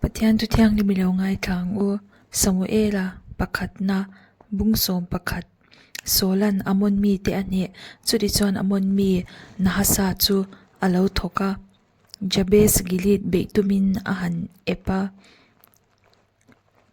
Pathian thu thianghlim i lo ngaithla ang u. Samuela pakhatna bung 11 Sawlan Amon mite a hneh. Chutichuan Amon mi Nahasa chu a lo thawk a, Jabes Gilead beih tumin a han ep a.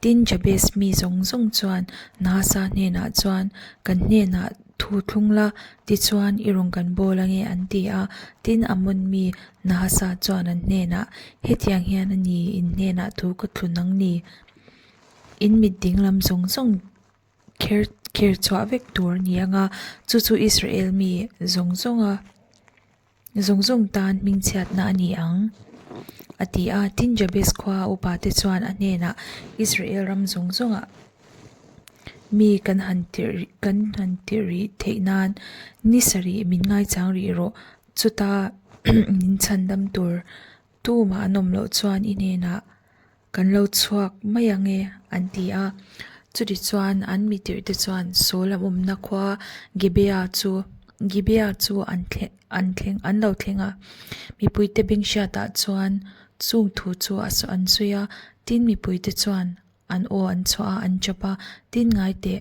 Tin, Jabes mi zawng zawng chuan Nahasa hnenah chuan, Kan hnenah thu thlung la, tichuan i rawn kan bawl ange, an ti a. Tin, Ammon mi Nahasa chuan an hnenah, Hetiang hian a ni, in hnenah thu ka thlun ang ni. In mit dinglam zawng zawng kher kher chhuah vek tur a ni ang a, chu chu Israel mi zawng zawnga. Zawng zawng tan hmingchhiatna a ni ang, a ti a. Tin, Jabes khua upate chuan a hnenah, Israel ram zawng zawngah mi kan han tirh kan han tirh rih theih nan ni sarih min ngaichang rih rawh. Chuta min chhandam tur tumah an awm loh chuan i hnenah Kan lo chhuak mai ang e, an ti a. Chutichuan an mi tirhte chuan Saul a awmna khua Gibeah chu Gibeah chu an thleng an thleng an lo thleng a. Mipuite beng hriatah chuan chung thu chu a an sawi a, tin mipuite chuan an aw an chhuah a, an chap a, tin ngai teh.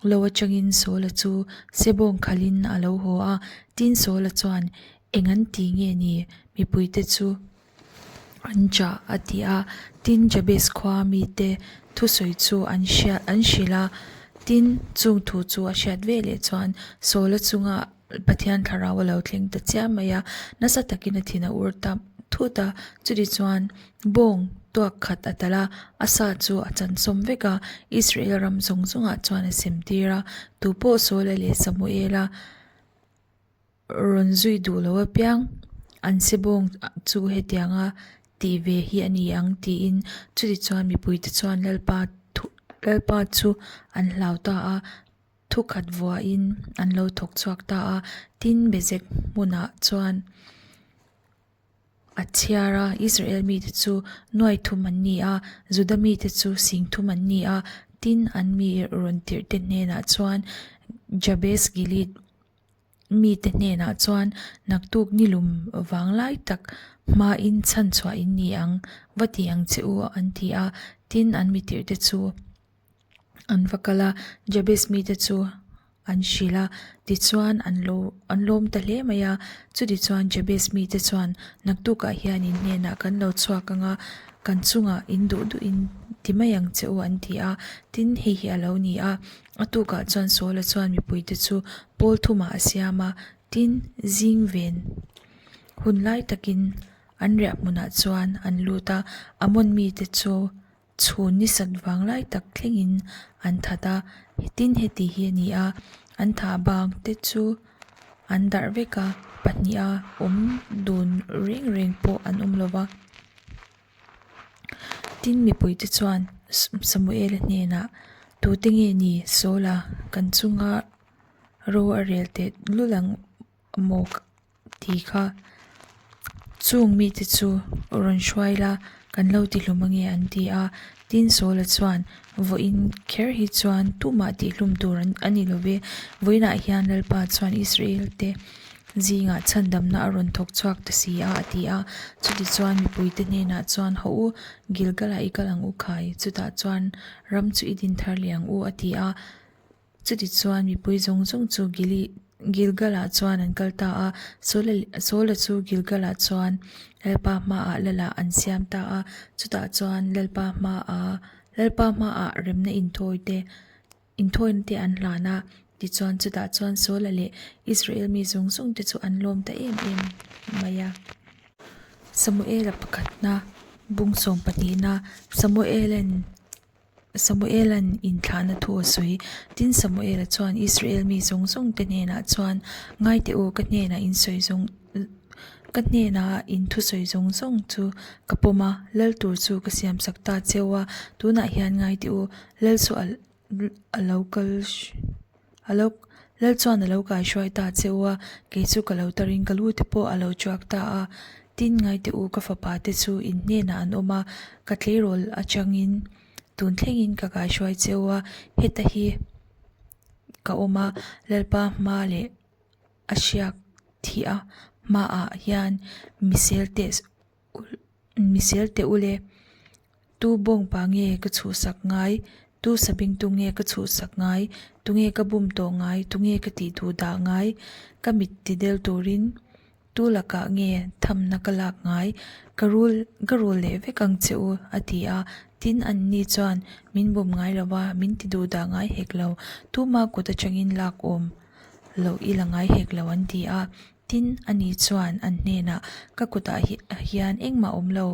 Lo atangin Saula chu sebawng khalhin a lo haw a, tin Saula chuan, Eng an ti nge ni? Mipuite chu an chah, a ti a. Tin, Jabes khua mite thusawi chu an hriat an hrilh a, tin, chung thu chu a hriat veleh chuan Saula chunga Pathian thlarau a lo thleng ta chiam mai a, nasa takin a thin a ur ta thut a, chutichuan bawng tuak khat a talh a, a sa chu a chansawm vek a, Israel ram zawng zawngah chuan a sem tir a, tupawh Saula leh Samuela rawn zui duh lo apiang an se bawng chu hetianga tih ve hi a ni ang tiin chutichuan mipuite chuan Lalpa thu Lalpa chu an hlau ta a. Thukhat vuahin an lo thawk chhuak ta a, tin Bezek hmunah chuan a chhiar a, Israel mite chu nuai thum an ni a, Juda mite chu sing thum an ni a, tin an mi rawn tirhte hnenah chuan Jabes Gilead mite hnenah chuan naktuk nilum vang lai tak hmain chhanchhuah in ni ang, va ti ang che u an ti a, tin an mi tirhte chu. An va kal a, Jabes mite chu an hrilh a, tichuan an lo an lawm ta hle mai a. Chutichuan Jabes mite chuan naktukah hian in hnenah kan lo chhuak ang a, kan chungah in duh duh in ti mai ang che u an ti a. Tin, hei hi a lo ni a, a tukah chuan Saula chuan mipuite chu pawl thumah a siam a, tin, zing ven hun lai takin an riah hmunah chuan an lut a, Ammon mite chu Chhun ni sat vang lai tak thlengin an that a, tin heti hi a ni a, an thah bang te chu an darh vek a, pahniha awm dun reng reng pawh an awm lo va. Tin mipui te chuan Samuela hnenah, Tute nge ni Saula kan chunga ro a rel teh lul ang maw? Ti kha chung mite chu rawn hruai la kan lo ti hlum ange an ti a. Tin Sawla chuan vawiin kher hi chuan tumah tihhlum tur a ni lo ve. Vawiinah hian Lalpa chuan Israel te zingah chhandamna a rawn thawk chhuak ta si a a ti a. Chutichuan mipuite hnenah chuan Haw u, Gilgal-ah i kal ang u khai, chutah chuan ram chu i din thar leh ang u a ti a. Chutichuan mipui zawng zawng chu Gili Gilgal-ah chuan an kal ta a, Saula Saula chu Gilgal-ah chuan Lalpa hmaah Lalah an siam ta a, chutah chuan Lalpa hmaah Lalpa hmaah remna inthawi te inthawina te an hlan a, tichuan chutah chuan Saula leh Israel mi zawng zawng te chu an lawm ta em em mai a. Samuela pakhatna bung sawmpahnihna Samuela'n Samuela'n inthlahna thu a sawi. Tin, Samuela chuan Israel mi zawng zawng te hnenah chuan, Ngai teh u, ka hnenah in sawi zawng, ka hnenah in thusawi zawng zawng chu ka pawm a, lal tur chu ka siamsak ta cheu a, tunah hian ngai teh u, lal chu a a lo kal a lo lal chuan a lo kaihruai ta cheu a, kei chu ka lo tarin ka lu te pawh a lo chuak ta a. Tin, ngai teh u, ka fapa te chu in hnenah an awm a, ka tleirawl atangin tun thlengin ka kaihruai cheu a, heta hi ka awm a, Lalpa hma leh a hriak thih a hmaah hian misel teh misel teh u le. Tu bawngpa nge ka chhuhsak ngai? Tu sabengtu nge ka chhuhsak ngai? Tunge ka bum tawh ngai? Tunge ka tih duh dah ngai? Ka mit tidel turin tu lakah nge thamna ka lak ngai? Ka rul ka rul leh vek ang che u, a ti a. Tin, anni chuan min bum ngai lo va, min ti duh dah ngai hek lo. Tuma kut atangin lak awm loh i la ngai hek lo, an ti a. Tin, ani chuan an hnenah, Ka kutah hian engmah awm lo.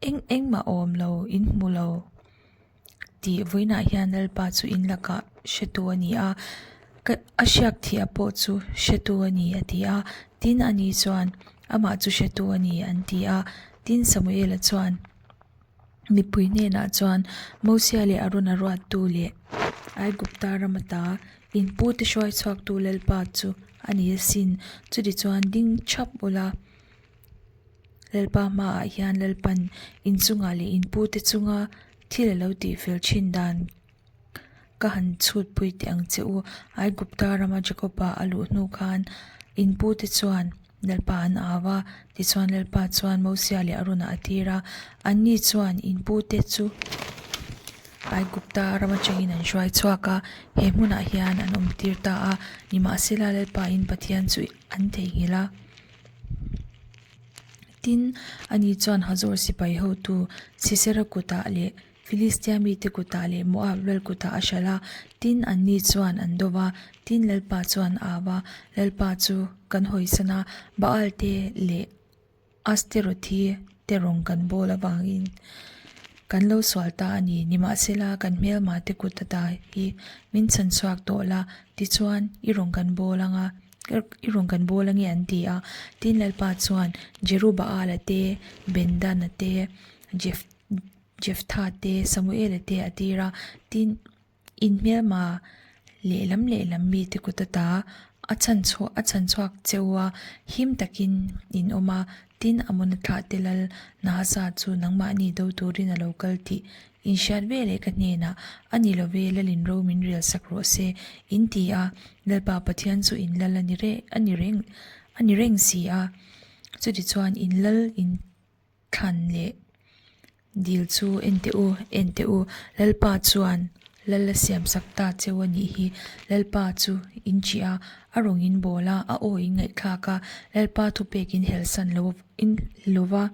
Eng engmah awm lo in hmu lo tih vawiinah hian Lalpa chu in lakah hretu a ni a, ka a hriak thih a pawh chu hretu a ni a ti a. Tin ani chuan amah chu hretu a ni an ti a. Tin Samuela chuan mipui hnenah chuan Mosia leh Arona ruattu leh Aigupta ram ata in pute hruai chhuaktu Lalpa chu a ni asin. Chutichuan ding thap ula. Lalpa hmaah hian Lalpan in chungah leh in pute chunga thil a lo tihfel thin dan ka han chhutpui teh ang che u. Aigupta rama Jakoba a luh hnu khan in pute chuan Lalpa an au a, tichuan Lalpa chuan Mosia leh Arona a tir a, anni chuan in pute chu Aigupta ram atangin an hruai chhuak a, he hmunah hian an awmtir ta a, nimahsela Lalpa in Pathian chu an theihnghilh a. Tin, ani chuan Hazor sipai hotu Sisera kutah leh Filistia mite kutah leh Moab lal kutah a hralh a. Tin, anni chuan an do va, tin Lalpa chuan a au va, Lalpa chu kan hawisan a, Baal te leh Asterothi te rawng kan bawl avangin kan lo sual ta a ni. Nimahsela, kan hmelma te kut ata hi min chhan chhuak tawh la, tichuan i rawng kan bawl ang a. I rawn kan bawl ange an ti a. Tin Lalpa chuan Jerubaala te, Bendana te, Jeftha te, Samuela te a tir a. Tin in hmelma lehlam lehlam mite kut ata a chhanchhuah a chhanchhuak che u a, him takin in awm a. Tin Amona thlah te lal Nahasa chu nangmahni do turin a lo kal tih Inhriat ve leh ka hnenah, A ni lo ve, Lalin ro min rel sak rawh se, in ti a, Lalpa Pathian chu in lal a ni reng, a ni reng, a ni reng si a. Chutichuan in lal in thlan leh dil chu en teh u, en teh u, Lalpa chuan lal a siam sak ta cheu a nih hi. Lalpa chu in ṭih a, a rawng in bawl a, a aw in ngaihthlak a, Lalpa thupek in helsan lo, in lo va.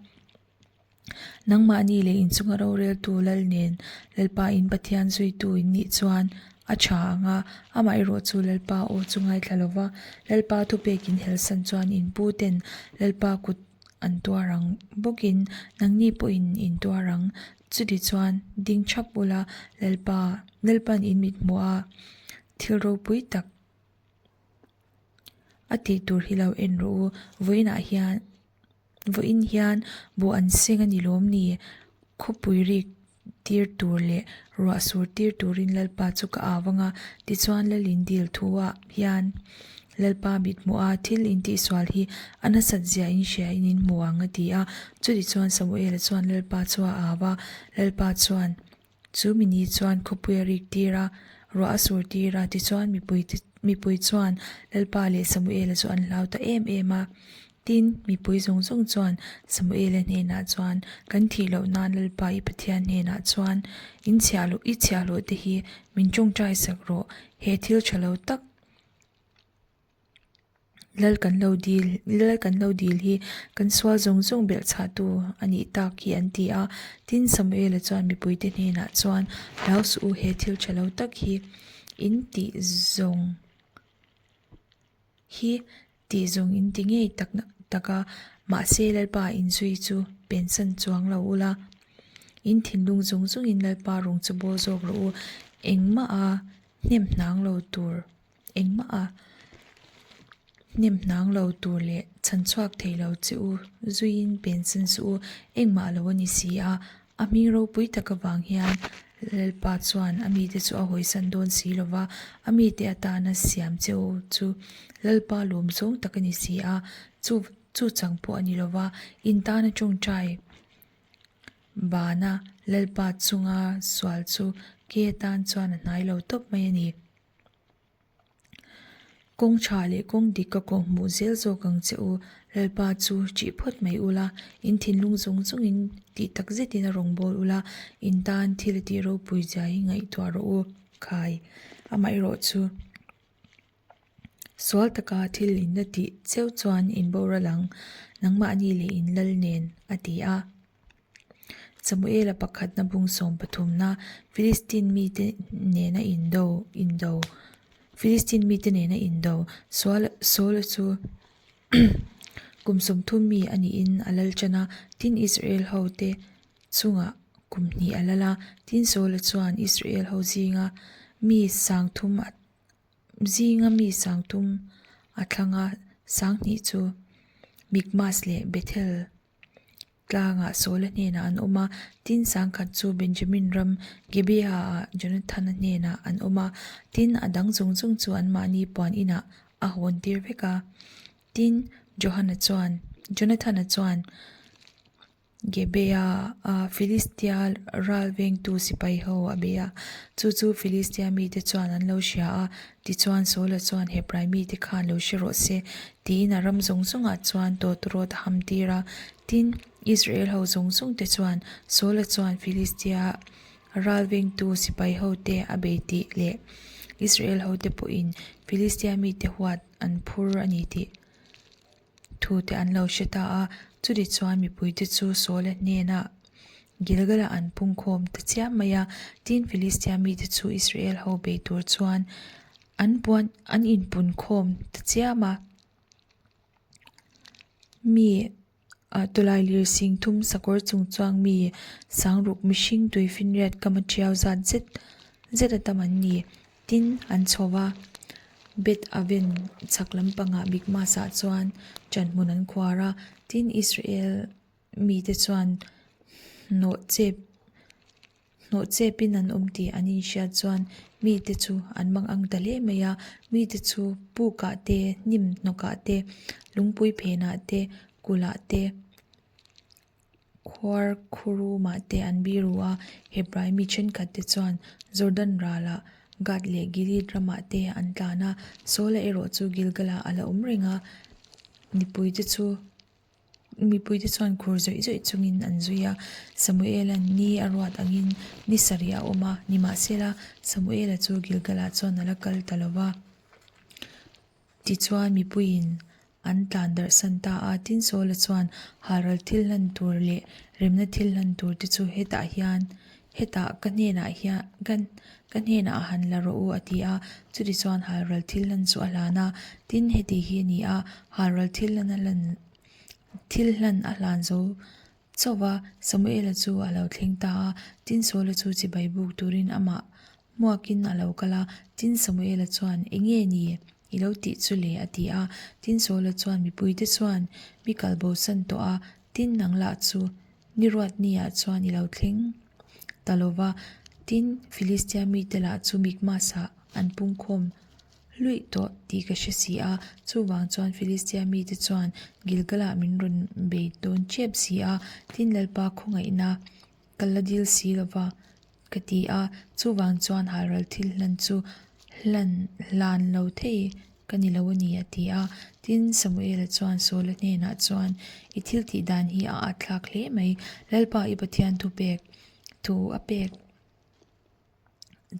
Nangmahni leh inchunga roreltu lal nen Lalpa in Pathian zuitu in nih chuan a tha ang a, amaherawh chu Lalpa aw chu ngaithla lo va, Lalpa thupek in helsan chuan in pu ten Lalpa kut an tuar ang bawkin nangni pawhin in tuar ang. Chuti chuan ding thap ula Lalpa Lalpan in mithmuh a thil ropui tak a tih tur hi lo en rawh u. Vawiinah hian Vawiin hian buh an seng a ni lawm ni? Khawpui rik tir tur leh ruah sur tir turin Lalpa chu ka au ang a, tichuan Lalin dil thu-ah hian Lalpa mithmuh a thil intihsual hi a nasat zia in hria in in hmu ang a ti a. Chutichuan Samuela chuan Lalpa chu a au a, Lalpa chuan Chu mi ni chuan khawpui a rik tir a, ruah a sur tir a, tichuan mipuite mipui chuan Lalpa leh Samuela chu an hlau ta em em a. Tin, mipui zawng zawng chuan Samuela hnenah chuan, Kan thih loh nan Lalpa i Pathian hnenah chuan in chhiahhlawh i chhiahhlawh te hi min tawngtai sak rawh, he thil tha lo tak Lal kan lo dil lal kan lo dil hi kan sual zawng zawng belh chhah tu a nih tak hi an ti a. Tin Samuela chuan mipuite hnenah chuan hlau suh u he thil tha lo tak hi in tih zawng hi tih zawng in ti ngei tak tak a mahse Lalpa inzui chu pensan chuang lo ula in thinlung zawng zawngin Lalpa rawng chu bawl zawk rawh u engmah a hnem hnang lo tur. Engmah a hnem hnang lo tur leh chhan chhuak thei lo che u zuiin pensan suh u, engmah lo a ni si a. A hming ropui tak avang hian Lalpa chuan a mite chu a hawisan dawn si lo va, a mite atana siam che u chu Lalpa lawm zawng tak a ni si a, chu chu chang pawh a ni lo va, in tana tawngtai bana Lalpa chunga sual chu ke atan chuan a hnai lo tawp mai a ni. Kawng tha leh kawng dik ka kawhhmuh zel zawk ang che u. Lalpa chu ṭih phawt mai ula, in thinlung zawng zawngin tih tak zetin a rawn bawl ula, in tan thil a tih ropui zia hi ngaihtuah rawh u. Khai, amaherawh chu sual taka thil in la tih cheu chuan in boral ang, nangmahni leh in lal nen, a ti a. Samuela pakhatna bung sawm pathumna Filistin mite nena indo indo Filistin mite nena indo Sual Saula chu kum 30 mi a niin a lal tan a, tin Israel hote chungah kum hnih a lal a. Tin Saula chuan Israel ho zinga mi sangthum a Zinga mi sangthum a thlang a, sanghnih chu Mikmas leh Bethel Tlangah Saula hnenah an awm a, tin sangkhat chu Benjamin ram Gibeah-ah Jonathana hnenah an awm a, tin a dang zawng zawng chu anmahni puan inah a hawn tir vek a. Tin, Johana chuan, Jonathana chuan Gibeah-a Filistia ral vengtu sipai ho a bei a, chu chu Filistia mite chuan an lo hria a, tichuan Saula chuan Hebrai mite khan lo hre rawh se tiin a ram zawng zawngah chuan tawtawrawt a ham tir a. Tin, Israel ho zawng zawng te chuan Saula chuan Filistia ral vengtu sipai hote a bei tih leh Israel hote pawhin Filistia mite huat an phur a ni tih thu te an lo hre ta a. Chuti chuan mipuite chu Saula hnenah Gilgalah an pungkhawm ta chiam mai a. Tin, Filistia mite chu Israel ho bei tur chuan an puan an inpunkhawm ta chiam a. Mi ah tawlai lir sing thum sakawr chung chuang mi sangruk mihring tuifinriat kama tiau zat zet zet a tam an ni. Tin, an chho va, Bet Aven chhak lampangah Mikmas ah chuan ṭanhmun an khuar a. Tin, Israel mite chuan hnawh chep Hnawh chepin an awm tih an inhriat chuan mite chu an mang ang ta hle mai a, mite chu pukah te, hnim hnawkah te, lungpui phenah te, kulhah te, khuar khurumah te an biru a. Hebrai mi thenkhat te chuan Jordan ralah Gad leh Gilead ramah te an tlan a, Saula erawh chu Gilgalah a la awm reng a, mipuite chu. Mipuite chuan khur zawih zawih chungin an zui a, Samuela ni a ruat angin ni sarih a awm a, nimahsela Samuela chu Gilgalah chuan a la kal ta lo va. Tichuan mipuiin an tlan darhsan ta a, tin Saula chuan halral thil hlan tur leh remna thil hlan tur te chu hetah hian hetah ka hnenah hian ka hnenah han la rawh u a ti a, chutichuan halral thil hlan chu a hlan a, tin heti hi a ni a, halral thil hlan a hlan thil hlan a hlan zo chauh va, Samuela chu a lo thleng ta a, tin Saula chu chibai buk turin amah hmuakin a lo kal a, tin Samuela chuan eng nge ni i lo tih chu le a ti a, tin Saula chuan mipuite chuan mi kalbosan tawh a, tin nang lah chu Ni ruat niah chuan i lo thleng ta lo va, tin, Filistia mite lah chu Mikmas-ah an pungkhawm luih tawh tih ka hre si a. Chuvang chuan Filistia mite chuan Gilgal-ah min rawn bei dawn tep si a, tin, Lalpa khawngaihna ka la dil si lo va, ka ti a. Chuvang chuan halral thil hlan chu hlan hlan lo thei ka ni lo a ni, a ti a. Tin, Samuela chuan Saula hnenah chuan, I thil tih dan hi a atthlak hle mai. Lalpa i Pathian thu pek thu a pek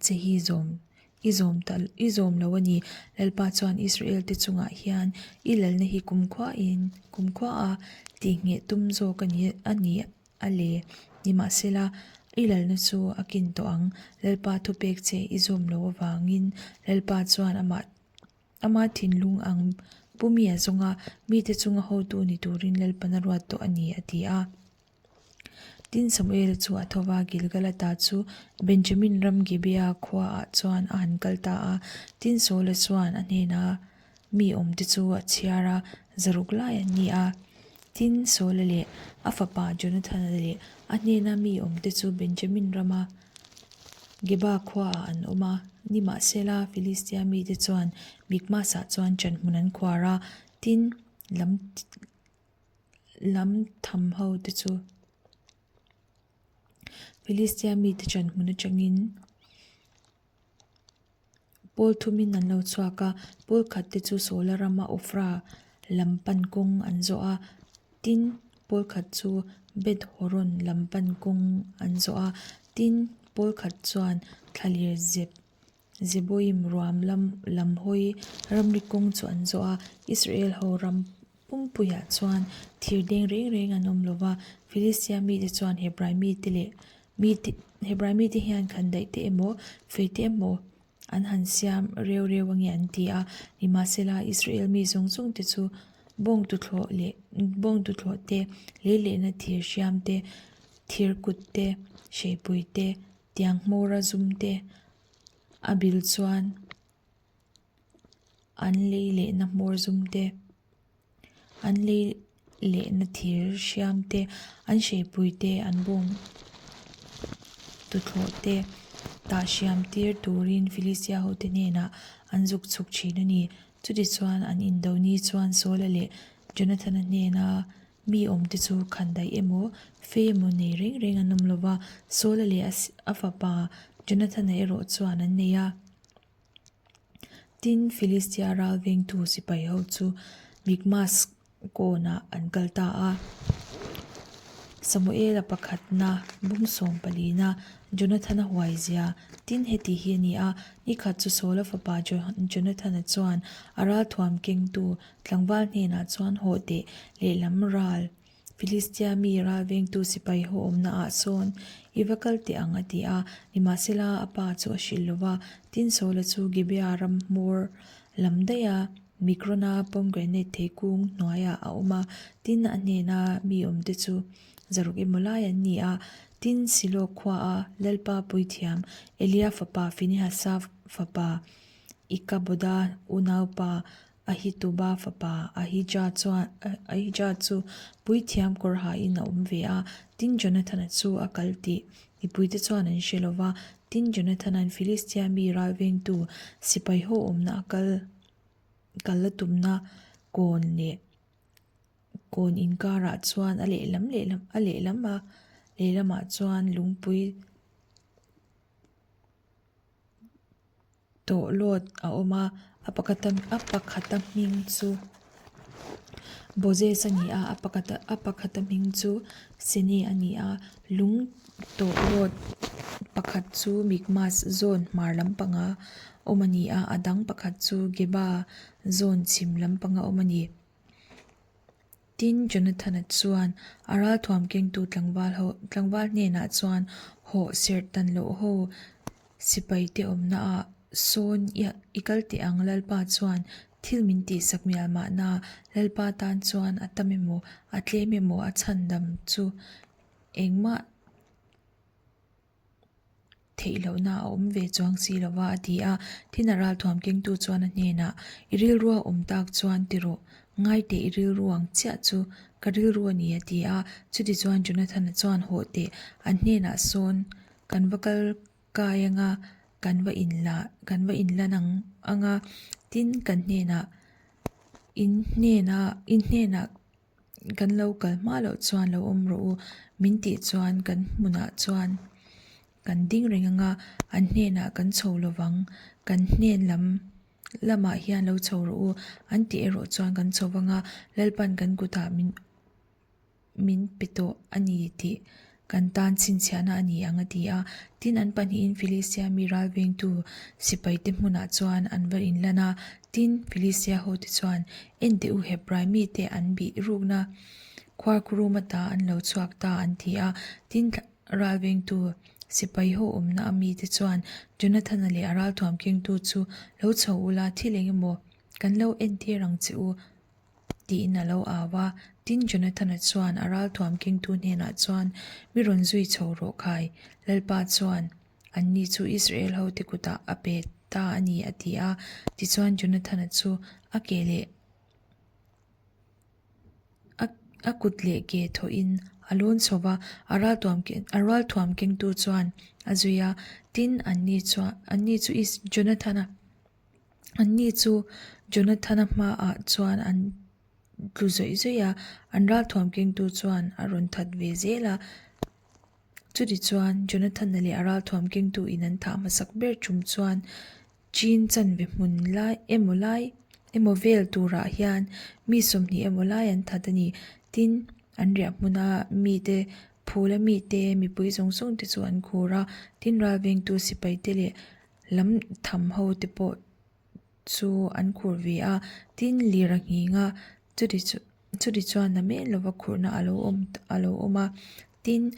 che hi zawm i zawm ta i zawm lo a ni. Lalpa chuan Israel te chungah hian i lalna hi kumkhuain kumkhuaa tihngheh tum zawk a ni a ni A le, nimahsela, i lalna chu a kin tawh ang. Lalpa thupek che i zawm loh avangin Lalpa chuan amah ama thinlung ang pu mi a zawng a, mite chunga hotu ni turin Lalpan a ruat tawh a ni, a ti a. Tin, Samuela chu a tho va, Gilgal ata chu Benjamin ram Gibeah khuaah chuan a han kal ta a. Tin, Saula chuan a hnenah, Mi awmte chu a chhiar a, zaruk lai an ni a. Tin, Saula leh a fapa Jonathana leh a hnena mi awmte chu Benjamin rama Geba khuaah an awm a. Nimahsela, Filistia mite chuan Mikmasah chuan ṭanhmun an khuar a, tin, lam lam tham hote chu Filistia mite ṭanhmun aṭangin. Pawl thumin an lo chhuak a, pawl khat te chu Saula rama Ofra lam pan kawng an zawh a, tin, pawl khat chu Beth Horon lam pan kawng an zawh a, tin, pawl khat chuan thlaler zep Zeboim ruam lam lam hawi ramri kawng chu an zawh a, Israel ho ram pumpuiah chuan thir deng reng reng an awm lo va, Filistia mite chuan Hebrai mite leh mite Hebrai mite hian khandaih te emaw fei te emaw an han siam reu reu ange an ti a, nimahsela Israel mi zawng zawng te chu bawng tuthlawh leh bawng tuthlawh te, lei lehna thir hriam te, thir kut te, hreipui te, Tiang hmawra zum te a bil chuan an lei lehna hmawr zum te an lei lehna thir hriam te an hreipui te an bawng tuthlawh te tah hriam tir turin Philistia ho te hnenah an zuk chhuk thin a ni. Chutichuan an indo ni chuan Saula leh Jonathana hnena Mi awmte chu khandaih emaw, fei emaw nei reng reng an awm lo va, Saula leh a fapa Jonathana erawh chuan an nei a. Tin, Filistia ral vengtu sipai ho chu Mikmas kawnah an kal ta a. Samuela pakhatna, bung sawmpalina, Jonathana huaizia, tin heti hi a ni a, nikhat chu Saula fapa Jonathana chuan a ralthuam kengtu Tlangval hnenah chuan haw teh lehlam ral, Filistia mi ral vengtu sipai ho awmna ah sawn i va kal teh ang a ti a. Nimahsela a pa chu a hrilh lo va, tin Saula chu Gibeah ram hmawr lam daih a Migrona pomegranate theikung hnuaiah a awm a, tin a hnena mi awmte chu zaruk emaw lai an ni a. Tin Silo khuaa Lalpa puithiam Elia fapa Finehasa fapa Ikaboda unaupa Ahituba fapa Ahija chuan Ahija chu puithiam kawr hain a awm ve a, tin Jonathana chu a kal tih mipuite chuan an hre lo va. Tin Jonathana'n Filistia mi ralvengtu sipai ho awmna a kal kal a tumna kawn leh kawn inkarah chuan a lehlam lehlam a lehlam a lehlamah chuan lungpui Tawhlawt a awm a, a pakhata a pakhata hming chu Bozez a ni a, a pakhata a pakhata hming chu Sene a ni a, lung tawhlawt pakhat chu Mikmas zawn hmar lampanga awm a ni a, a dang pakhat chu Geba zawn chhim lampanga awm a ni. Tin, Jonathana chuan a ralthuam kengtu tlangval ho tlangval hnenah chuan hawh serh tan loh ho sipaite awmna ah sawn i kal teh ang Lalpa chuan thil min tihsak mial mahna Lalpa tan chuan a tam emaw a tlem emaw a chhandam chu engmah Theih lohna a awm ve chuang si lo va, a ti a. Tin, a ralthuam kengtu chuan a hnenah, I rilrua awm tak chuan ti rawh, ngai teh i rilru ang chiah chu ka rilru a ni, a ti a. Chutichuan Jonathana chuan, Hawh teh, an hnenah sawn kan va kal kai anga, kan va inla kan va inlan ang anga, tin, kan hnenah in hnena in hnenah Kan lo kal hma loh chuan lo awm rawh u, min tih chuan kan hmunah chuan kan ding reng ang a, an hnenah kan chho lo vang, kan hnen lam lamah hian lo chho rawh u an tih erawh chuan kan chho vang a, Lalpan kan kutah min min pe tawh a ni tih kan tan chhinchhiahna a ni ang a ti a. Tin, an pahnihin Filistia mi ralvengtu sipaite hmunah chuan an va inlan a. Tin, Filistia hote chuan, En teh u, Hebrai mite an bih rukna khuarkhurum ata an lo chhuak ta, an ti a. Tin, ralvengtu sipai ho awmna a mite chuan Jonathana leh a ralthuam kengtu chu lo chho ula, thil engemaw kan lo entir ang che u, Tiin a lo au a. Tin, Jonathana chuan a ralthuam kengtu hnenah chuan, Mi rawn zui chho rawh khai, Lalpa chuan anni chu Israel hote kutah a pe ta a ni, a ti a. Tichuan, Jonathana chu a ke leh a kut leh ke thawhin a lawn chho va, a ralthuam a ralthuam kengtu chuan a zui a. Tin, anni chuan anni chu Jonathana. Anni chu Jonathana hmaah chuan an tlu zawih zawih a, an ralthuam kengtu chuan a rawn that ve zel a. Chutichuan Jonathana leh a ralthuam kengtu in an thah hmasak ber tum chuan. Chin chanve hmun lai emaw lai emaw vel turah hian mi 20 emaw lai an that a ni. Tin, an riah hmuna mite phula mite mipui zawng zawng te chu an khur a, tin ralvengtu sipai te leh lam tham ho te pawh chu an khur ve a, tin lir a nghing a, chuti chu chuti chuan na mek lova khurhna a lo awm a lo awm a, tin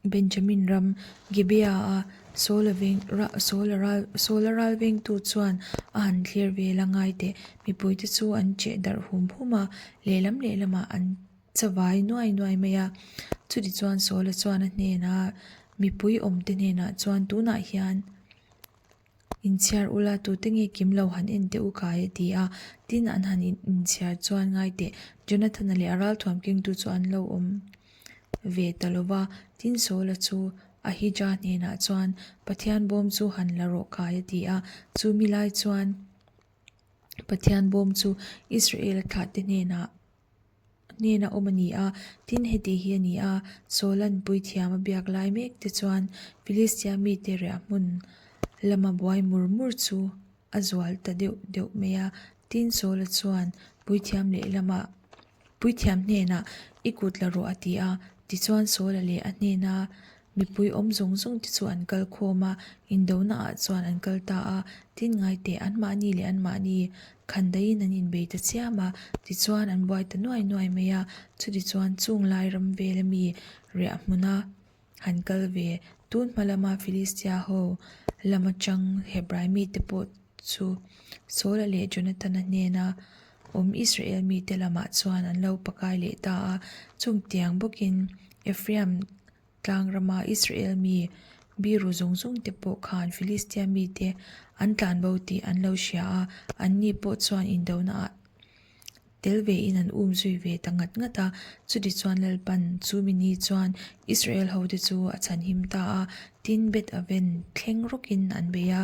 Benjamin ram Gibeah a Saula veng Saula ral Saula ral vengtu chuan a han thlir vel a ngai teh mipuite chu an cheh darh hum hum a, lehlam lehlamah an chavai nuai nuai mai a, chuti chuan Saula chuan a hnenah mipui awmte hnenah chuan tunah hian. Inchhiar ula tute nge kim lo han en teh u kai a ti a, tin an han inchhiar chuan ngai teh Jonathana leh a ralthuam kengtu chu an lo awm ve ta lo va, tin Saula chu Ahija hnenah chuan Pathian bawm chu han la rawh kai a ti a, chu mi lai chuan Pathian bawm chu Israel-a thlahte hnenah hnena awm a ni a, tin heti hi a ni a, Saula'n puithiam a biak lai mek te chuan Filistia mite riah hmun lama buai mur mur chu a zual ta deuh deuh mai a, tin Saula chuan puithiam lehlamah puithiam hnenah i kut la rawh a ti a, tichuan Saula leh a hnena Mipui awm zawng zawng te chu an kal khawm a, indona ah chuan an kal ta a, tin ngai teh anmahni leh anmahni khandaiin an inbei ta chiam a, tichuan an buai ta nuai nuai mai a, chutichuan chung lai ram vela mi riah hmuna han kal ve, tun hma lama Filistia ho lama chang Hebrai mite pawh chu Saula leh Jonathana hnena awm Israel mite lamah chuan an lo pakai leh ta a, chungtiang bawkin Ephraim Tlang rama Israel mi biru zawng zawng te pawh khan Filistia mite an tlanbo tih an lo hria a, anni pawh chuan indona ah tel vein an um zui ve ta ngat ngat a. Chuti chuan Lalpan chu mi ni chuan Israel hote chu a chhanhim ta a, tin Beth-aven thleng rawkin an bei a.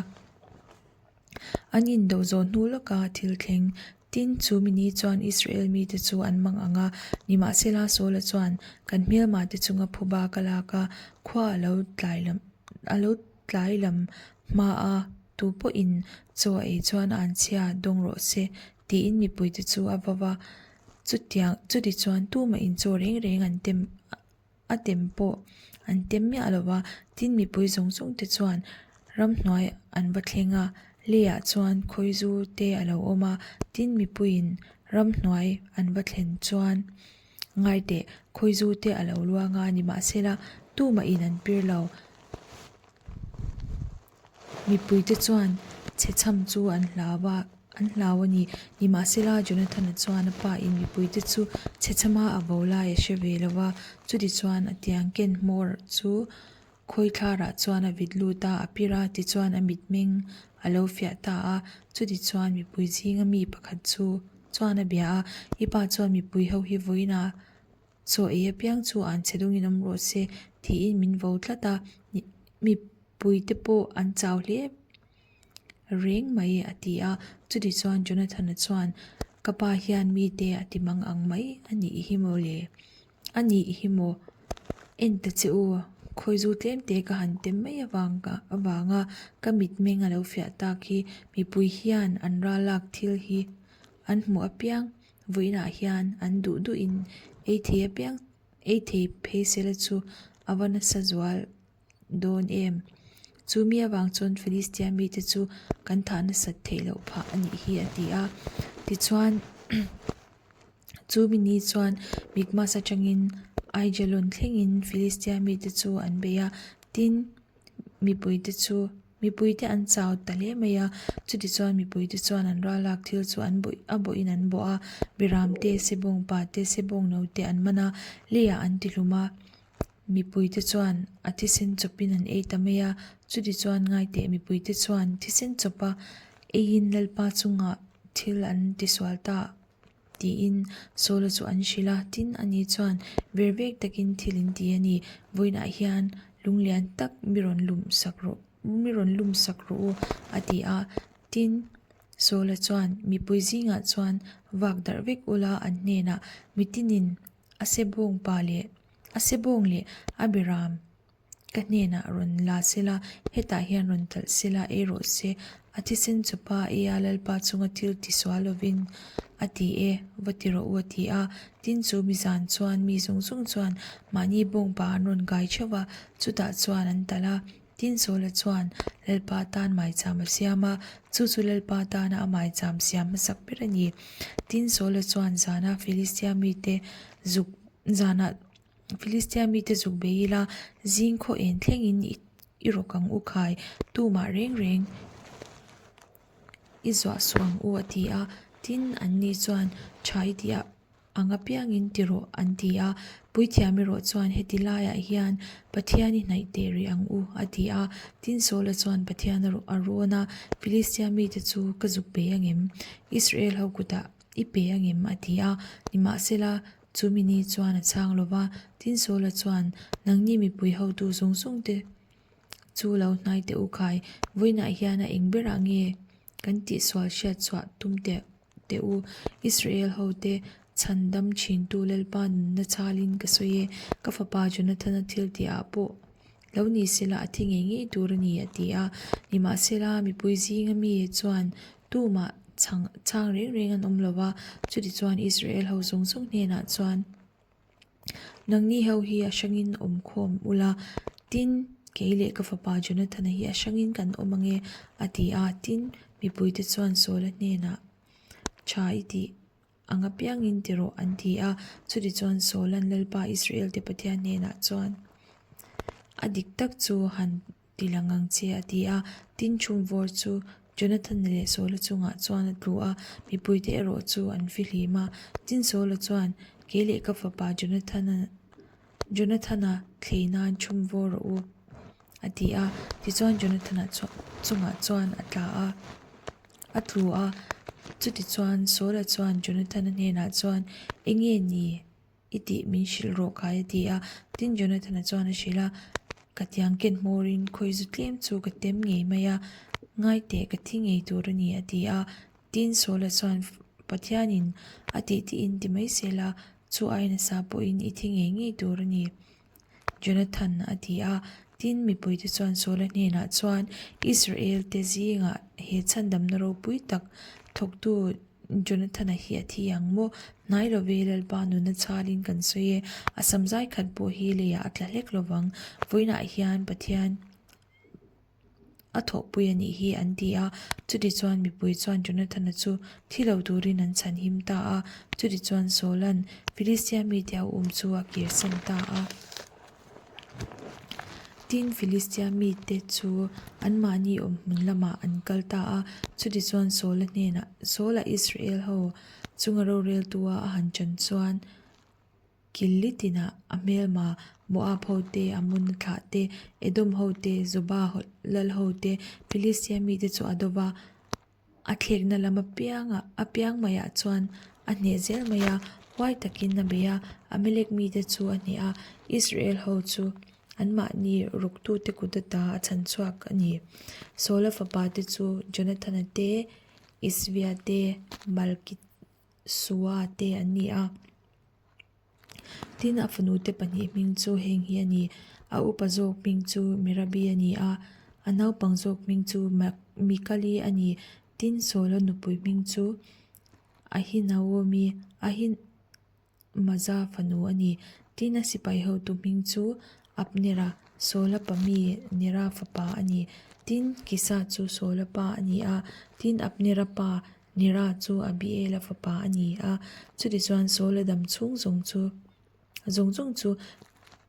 An indo zawh hnu lawka thil thleng Tin, chu mi ni chuan Israel mite chu an mang ang a, nimahsela Saula chuan kan hmelmate chunga phuba ka lak a, khua a lo tlai lam a lo tlai lam hma a, tu pawhin chaw a ei chuan a anchhia dawng rawh se, tiin mipuite chu a vau a. Chutiang chuti chuan tumahin chaw reng reng an tem A tem pawh an tem miah lo va, tin mipui zawng zawng te chuan ramhnuai an va thleng a, leiah chuan khawizu te a lo awm a, tin mipuiin ramhnuai an va thlen chuan ngaiteh khawizu te a lo luang a, nimahsela tumahin an pir lo. Mipuite chuan chhechham chu an hlau a, an hlau a ni. Nimahsela, Jonathana chuan a pa in mipuite chu chhechhama a vo lai a hre ve lo va, chutichuan a tiang ken hmawr chu khawithlarah chuan a vit lut a, a pir a, tichuan a mitmeng a lo fiah ta a. Chutichuan mipui zinga mi pakhat chu chuan a bia a, I pa chuan mipui ho hi vawiinah Chaw ei apiang chu an che dawngin awm rawh se tiin min vo tlat a, mipuite pawh an chau hle reng mai a ti a. Chuti chuan Jonathana chuan ka pa hian mite a ti mang ang mai a nih hi maw le? A nih hi maw? En ta che u, khawizu tlemte ka han tem mai avanga ka mitmeng a lo fiah tak hi mipui hian an ralak thil hi an hmuh apiang Vawiinah hian an duh duhin ei thei apiang ei thei phei sela chu a va nasa zual dawn em? Chu mi avang chuan Filistia mite chu kan thah nasat theih loh phah a nih hi a ti a. Tichuan chu mi ni chuan Mikmas atangin Aijalon thlengin Filistia mite chu an bei a, tin mipuite chu Mipuite an chau ta hle mai a, chutichuan mipuite chuan an ralak thil chu an bawih a bawhin an bawh a, Biram te, Sebawng pa te, Sebawng no te an man a, leiah an ti hlum a, mipuite chuan a thisen chawpin an ei ta mai a, chutichuan ngaiteh mipuite chuan thisen chawpa eiin Lalpa chungah thil an tisual ta. Tiin Saula chu an hrilh a, tin ani chuan ver vek takin thil in ti a ni, vawiinah hian lung lian tak mi rawn lum sak rawh mi rawn lum sak rawh u a ti a, tin Saula chuan mipui zingah chuan vak darh vek ula an hnenah mitinin a sebawng pa leh a sebawng leh a beram Ka hnenah rawn la sela, hetah hian rawn talh sela, ei rawh se. A thisen chupa eia Lalpa chunga thil ti sual lovin a ti e, va ti rawh u a ti a. Tin chu mi zan chuan mi zawng zawng chuan mahni bawngpa an rawn kai theuh va, chutah chuan an talh a. Tin Saula chuan Lalpa tan maicham a siam a, chu chu Lalpa tana a maicham siam hmasak ber a ni. Tin Saula chuan zana Filistia mite zuk zanah Filistia mite zuk bei ila zing khaw en thlengin i I rawk ang u khai, tumah reng reng i zuah suh ang u a ti a. Tin, anni chuan tha i tih ang apiangin ti rawh an ti a. Puithiam erawh chuan heti laiah hian Pathian i hnaih teh rih ang u a ti a. Tin, Saula chuan Pathian a rawn a, Filistia mite chu ka zuk bei angem? Israel ho kutah i pe angem? a ti a. Nimahsela, Chumi ni chuan a chhang lo va, tin Saula chuan, Nangni mipui hotu zawng zawng te chu lo hnai teh u khai, vawiinah hian a eng berah nge kan tihsual hriat chhuah tum teh teh u, Israel ho te chhan dam thintu Lalpa nunna chhalin ka sawi e, ka fapa Jonathana thil tihah pawh lo ni sela a thi ngei ngei tur a ni, a ti a. Nimahsela, mipui zinga mi chuan Tumah chhang chhang reng reng an awm lo va, chutichuan Israel ho zawng zawng hnenah chuan, Nangni ho hi a hrangin awm khawm ula, tin, kei leh ka fapa Jonathana hi a hrangin kan awm ange, a ti a. Tin, mipuite chuan Saula hnenah, Tha i tih ang apiangin ti rawh, an ti a. Chutichuan Saula'n Lalpa Israel-te Pathian hnenah chuan, A dik tak chu han Ti lang ang che, a ti a. Tin, chhumvawr chu Jonathana leh Saula chungah chuan a tlu a, mipuite erawh chu an fihlim a. Tin, Saula chuan, Kei leh ka fapa Jonathana, Jonathana thlei nan chhumvawr rawh u, a ti a. Tichuan, Jonathana chungah chuan a tla a, a tlu a. Chutichuan, Saula chuan Jonathana hnenah chuan, Enge ni? I tih min hrilh rawh kai a ti a. Tin Jonathana chuan a hrilh a, Ka tiang ken hmawrin khawi zu tlem chu ka tem ngei mai a, ngai teh ka thi ngei tur a ni a ti a. Tin Saula chuan Pathianin a tih tiin ti mai sela, chu ai nasa pawhin i thi ngei ngei tur a ni. Jonathan a ti a. Tin mipuite chuan Saula hnenah chuan Israel te zingah he chhandamna ropui tak thawktu Jonathana hi a thi ang maw? Hnai lo ve, Lalpa nuna chhalin kan sawi e. A samzai khat pawh hi leiah a tla hlek lo vang. Vawiinah hian Pathian a thawhpui a nih hi an ti a. Chutichuan mipui chuan Jonathana chu thi lo turin an chhanhim ta a. Chutichuan Saula'n Filistia mite a um chu a kirsan ta a. Tin, Filistia mite chu anmahni awmhmun lamah an kal ta a. Chutichuan Saula hnenah, Saula Israel ho chunga roreltua a han chan chuan Killi tinah a hmelma Moab hote, Ammon thlah te, Edom hote, Zoba lal hote, Filistia mite chu a do va. A thlekna lam apiangah apiang maiah chuan a hneh zel mai a, huai takin a bei a, Amalek mite chu a hneh a, Israel ho chu anmahni ruktute kut ata a chhan chhuak a ni. Saula fapa te chu Jonathana te, Isvia te, Malkisua te an ni a. Tin, a fanute pahnih hming chu heng hi a ni, a upa zawk hming chu Merabi a ni a, a naupang zawk hming chu Mikali a ni. Tin, Saula nupui hming chu Ahinaomi, Ahimaza fanu a ni. Tin, a sipai hotu hming chu Abnera, Saula pa mi Nera fapa a ni. Tin, Kisa chu Saula pa a ni a, tin, Abnera pa Nera chu Abiela fapa a ni a, chutichuan Saula dam chhung zawng chu zawng zawng chu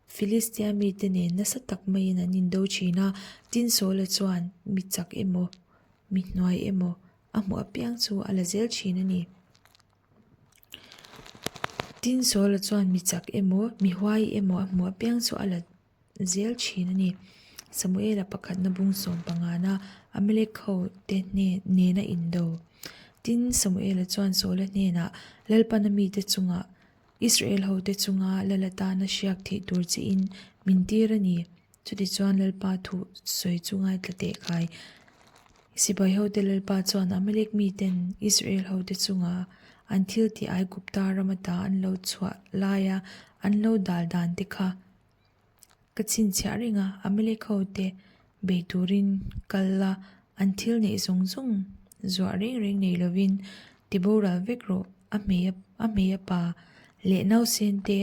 Filistia mite nen nasa tak maiin an indo thin a. Tin, Saula chuan mi chak emaw, mi hnuai emaw a hmuh apiang chu a la zel thin a ni. Tin, Saula chuan mi chak emaw, mi huai emaw a hmuh apiang chu a la zel thin a ni. Samuela pakhatna bung sawm pangana Amalek ho te hnen nena indo. Tin, Samuela chuan Saula hnenah, Lalpana mite chungah, Israel ho te chunga lal atana hriak theih tur chiin min tir a ni. Chutichuan Lalpa thu sawi chu ngaithla teh khai. Sipai ho te Lalpa chuan Amalek miten Israel ho te chunga an thil tih Aigupta ram ata an lo chhuah laia an lo dal dan te kha Ka chhinchhiah reng a, Amalek ho te bei turin kal la. An thil neih zawng zawng zuah reng reng nei lovin tiboral vek rawh, a hmei a hmei a pa leh nausen te,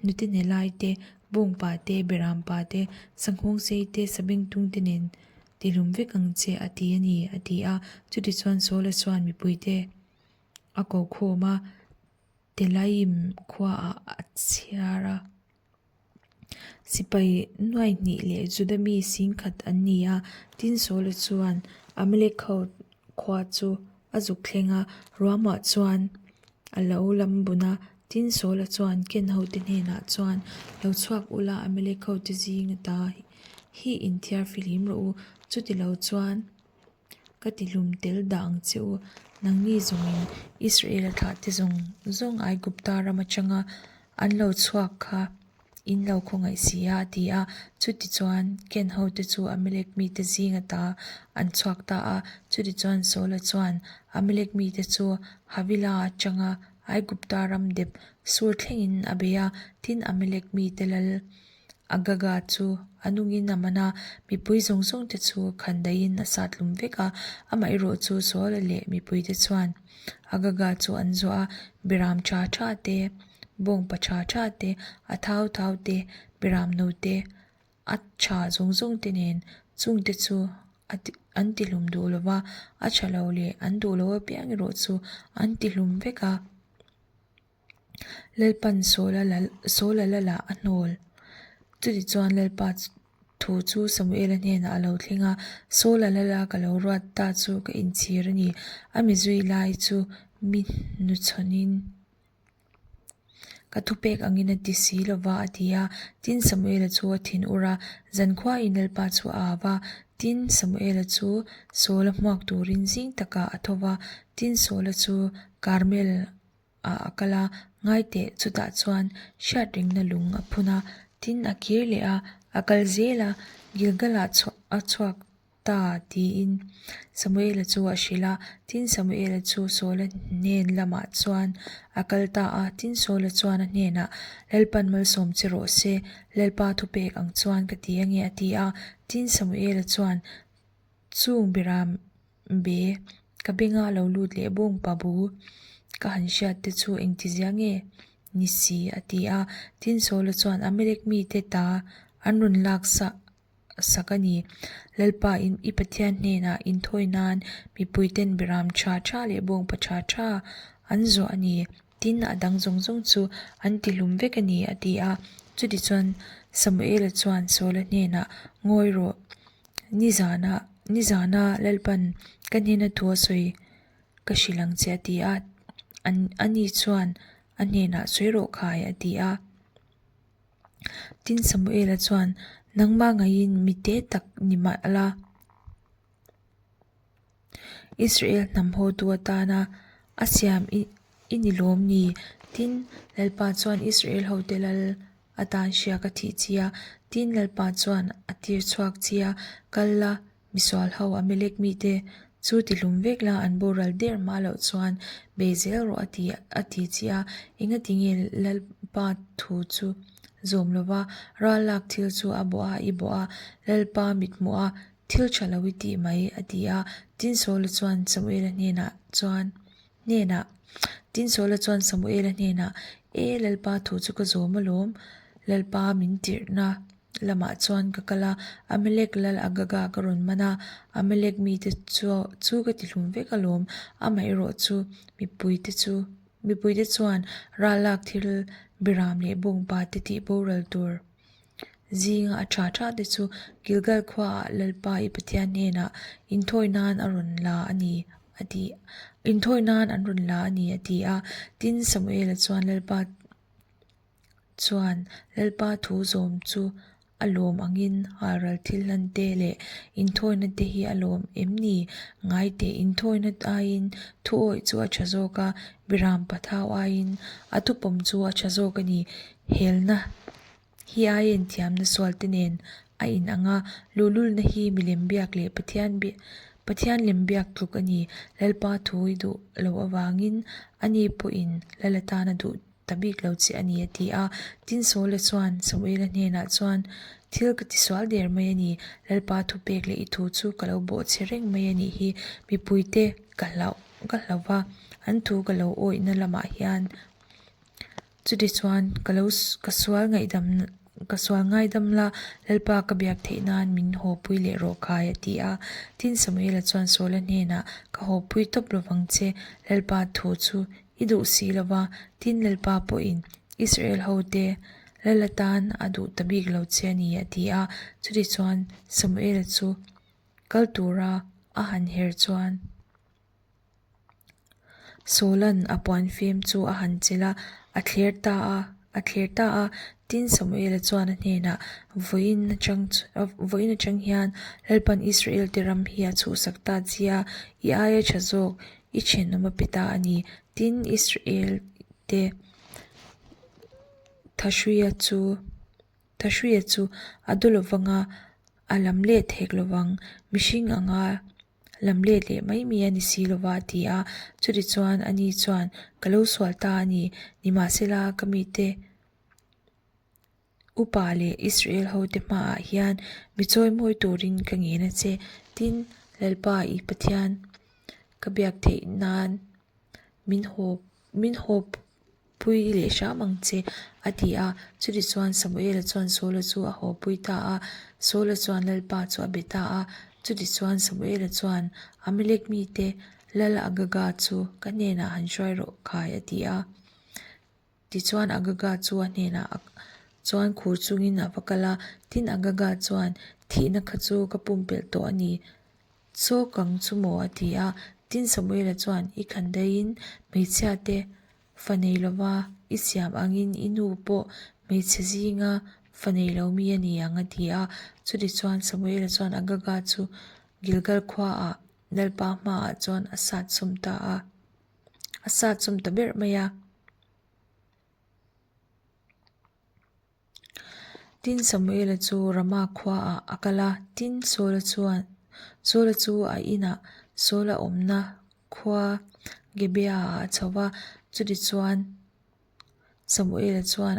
hnute hne lai te, bawngpa te, beram pa te, sanghawng sei te, sabengtung te nen tihlum vek ang che a ti a ni, a ti a. Chutichuan Saula chuan mipuite a ko khawm a, Telaim khuaah a chhiar a. Sipai nuai hnih leh Juda mi singkhat an ni a, tin Saula chuan Amalek ho khua chu a zuk thleng a, ruamah chuan a lo lam bun a. Tin Saula chuan Ken hote hnenah chuan, Lo chhuak ula, Amalek hote zing ata hi inthiar fihlim rawh u, chutilo chuan Ka tihlum tel dah ang che u. Nangni zawngin Israela thlahte zawng zawng Aigupta ram atanga an lo chhuak kha in lo khawngaih si a, a ti a. Chutichuan Ken hote chu Amalek mite zing ata an chhuak ta a. Chutichuan Saula chuan Amalek mite chu Havila atanga Aigupta ram dep sur thlengin a bei a. Tin, Amalek mite lal Agaga chu a nungin a man a, mipui zawng zawng te chu khandaihin a sat hlum vek a. Amaherawh chu Saula leh mipuite chuan Agaga chu an zuah a, Beram tha tha te, bawngpa tha tha te, a thau thau te, beram no te, a tha zawng zawng te nen chungte chu an tihlum duh lo va, a tha lo leh an duh lo apiang erawh chu an tihlum vek a. Lalpan Saula lal Saula lalah a hnawl. Chutichuan Lalpa thu chu Samuela hnenah a lo thleng a, Saula lala ka lo ruat ta chu ka inchhir a ni. A mi zui lai chu mi hnuchhawnin ka thupek angin a ti si lo va, a ti a. Tin, Samuela chu a thin ur a, zankhuain Lalpa chu a au va. Tin, Samuela chu Saula hmuak turin zing takah a tho va. Tin, Saula chu Karmel ah a kal a, ngai teh chutah chuan hriat rengna lung a phun a, tin a kir leh a, a kal zel a, Gilgal ah a chhuak ta tiin Samuela chu a hrilh a, tin Samuela chu Saula hnen lamah chuan a kal ta a, tin Saula chuan a hnenah Lalpan malsawm che rawh se, Lalpa thupek ang chuan ka ti ange a ti a, tin Samuela chuan chung beram Be, ka benga lo lut leh bawngpa bu ka han hriat te chu engtizia nge ni si a ti a. Tin Saula chuan Amalek mite ta an rawn lak sak sak a ni. Lalpa in i Pathian hnenah inthawi nan mipuiten beram tha tha leh bawngpa tha tha an zuah a ni. Tin a dang zawng zawng chu an tihlum vek a ni a ti a. Chutichuan Samuela chuan Saula hnenah ngawi rawh. Nizana nizana Lalpan ka hnena thu a sawi ka hrilh ang che a ti a, an ani chuan a hnenah sawi rawh khai a ti a. Tin Samuela chuan nangmah ngaiin mi te tak ni mah la, Israel hnam hawtu atana a siam i i ni lawm ni? Tin Lalpa chuan Israel hote lal atan hriak a thih chi a, tin Lalpa chuan a tir chhuak chi a, kal la, misual ho Amalek mite chu tihlum vek la, an boral der hma loh chuan bei zel rawh a ti a ti chi a, engati nge Lalpa thu chu zawm lova ral lak thil chu a bawh a, i bawh a, Lalpa mithmuh a, thil tha lo i tih mai a ti a, tin Saula chuan Samuela hnenah chuan hnenah Tin Saula chuan Samuela hnenah, E Lalpa thu chu ka zawm alawm, Lalpa min tirhna lamah chuan ka kal a, Amalek lal Agaga ka rawn man a, Amalek mite chu chu ka tihlum vek alawm, amaherawh chu mipuite chu mipuite chuan ralak thil biram leh bawngpa te tih boral tur Zinga a tha tha te chu Gilgal khuaah Lalpa i Pathian hnenah inthawi nan a rawn la a ni a ti inthawi nan an rawn la a ni a ti a. Tin, Samuela chuan Lalpa chuan Lalpa thu zawm chu a lawm angin halral thil hlan te leh inthawina te hi a lawm em ni? Ngai teh, inthawina aiin thu awih chu a tha zawk a, Biram pathau aiin a thupawm chu a tha zawk a ni. Helna hi a enthiamna sualte nen a inang a, luhlulna hi milem biak leh Pathian Pathian lem biak tluk a ni. Lalpa thu i duh loh avangin ani pawhin lal atan a duh ta bik lo che a ni a ti a. Tin Saula chuan Samuela hnenah chuan. Thil ka tisual der mai a ni, Lalpa thupek leh i thu chu ka lo bawhchhe reng mai a nih hi, mipuite ka hlauh ka hlauh va, an thu ka lo awihna lamah hian chutichuan ka lo ka sual ngaihdam ka sual ngaidam la, Lalpa ka biak theih nan min hawpui leh rawh khai a ti a. Tin Samuela chuan Saula hnenah, Ka hawpui tawp lovang che, Lalpa thu chu i duh si lo va, tin Lalpa pawhin Israel hote Lal atan a duh ta bik lo che a ni a ti a. Chutichuan Samuela chu kal tura a han her chuan Saula'n a puanfem chu a han chelh a, a thler ta a, a thler ta a. Tin Samuela chuan a hnenah, Vawiin atang vawiin atang hian Lalpan Israel te ram hi a chhuhsak ta che a, i aia tha zawk i thenawm a pe ta a ni. Tin Israel te Thahruia chu Thahruia chu a daw lovang a, a lam let hek lovang. Mihring anga lam let leh mai mai a ni si lova a ti a. Chutichuan ani chuan, Ka lo sual ta a ni, nimahsela ka mite upa leh Israel hote hmaah hian mi chawimawi turin ka ngen a che. Tin, Lalpa i Pathian ka biak theih nan min haw min haw Pui leh hram ang che, a ti a. Chutichuan Samuela chuan Saula chu a haw pui ta a. Saula chuan Lalpa chu a be ta a. Chutichuan Samuela chuan, Amalek mite Lal Agaga chu ka hnenah han hruai rawh khai, a ti a. Tichuan Agaga chu a hnenah chuan khur chungin a va kal a. Tin, Agaga chuan, Thihna kha chu ka pumpelh tawh a ni. Chaw kang chu maw? a ti a. Tin, Samuela chuan, I khandaiin hmeichhiate fa nei lova i siam angin i nu pawh hmeichhe zinga fa nei lo mi a ni ang a ti a. Chutichuan Samuela chuan Agaga chu Gilgal khuaah Lalpa hmaah chuan a sat sawm ta a, a sat sawm ta ber mai a. Tin, Samuela chu Rama khuaah a kal a, tin, Saula chuan Saula chu a inah Saula awmna khua Gibeah-ah a chho va. Chutichuan, Samuela chuan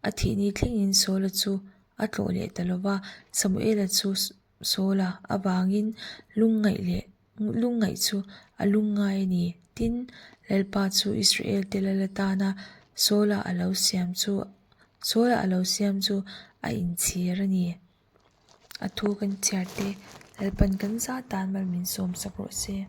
a thihni thlengin Saula chu a tlawh leh ta lo va. Samuela chu Saula avangin lungngaih leh Lungngaih chu a lungngai a ni. Tin, Lalpa chu Israel te lal atana Saula a lo siam chu Saula a lo siam chu a inchhir a ni. A thu kan chhiar te Lalpan kan zat tan mal min sawm sak rawh se.